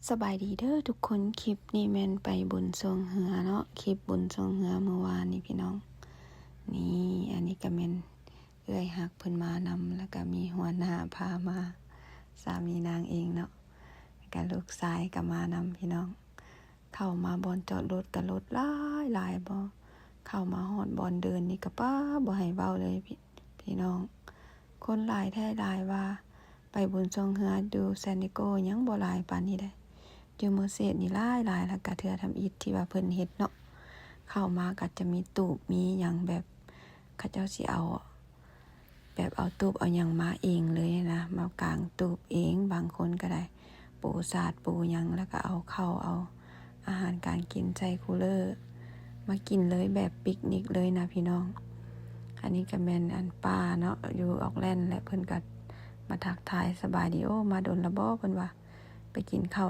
ສະບາຍດີເດີທຸກຄົນ ຄລິບນີ້ແມ່ນໄປບຸນຊ່ວງເຮືອເນາະ ຄລິບບຸນຊ່ວງເຮືອມື້ວານນີ້ພີ່ນ້ອງ. ນີ້ ອັນນີ້ກະແມ່ນເອື້ອຍຮັກເພິ່ນມານຳ ແລ້ວກະມີຫົວໜ້າພາມາ ສາມີນາງເອງເນາະ ແລ້ວກະລູກຊາຍກະມານຳພີ່ນ້ອງ. ເຂົ້າມາບ່ອນຈອດລົດກະລົດຫຼາຍໆ ບໍ່ ເຂົ້າມາຮອດບ່ອນເດີ່ນນີ້ກະປະ ບໍ່ໃຫ້ເວົ້າເລີຍພີ່ນ້ອງ. ຄົນຫຼາຍແທ້ຫຼາຍວ່າ ໄປບຸນຊ່ວງເຮືອຢູ່ແຊນດິໂກຍັງບໍ່ຫຼາຍປານນີ້ເດ້ ຢູ່ເມີເຊດນີ້ຫຼາຍໆ ແລ້ວກະເທື່ອທຳອິດທີ່ວ່າເພິ່ນເຮັດເນາະ. ເຂົ້າມາກະຈະມີຕູບມີຫຍັງແບບ ເຂົາເຈົ້າຊິເອົາ ແບບເອົາຕູບເອົາຫຍັງມາເອງເລີຍນະ ມາກາງຕູບເອງ ບາງຄົນກະໄດ້ປູສາດປູຫຍັງ ແລ້ວກະເອົາເຂົ້າເອົາອາຫານການກິນໃສ່ຄູເລີ ມາກິນເລີຍ ແບບປິກນິກເລີຍນະພີ່ນ້ອງ. ອັນນີ້ກະແມ່ນອັນປ້າເນາະ ຢູ່ອອກແລນ ແລະເພິ່ນກະມາທັກທາຍສະບາຍດີ ໂອ້ ມາດົນລະບໍ່ ເພິ່ນວ່າ ໄປກິນເຂົ້າ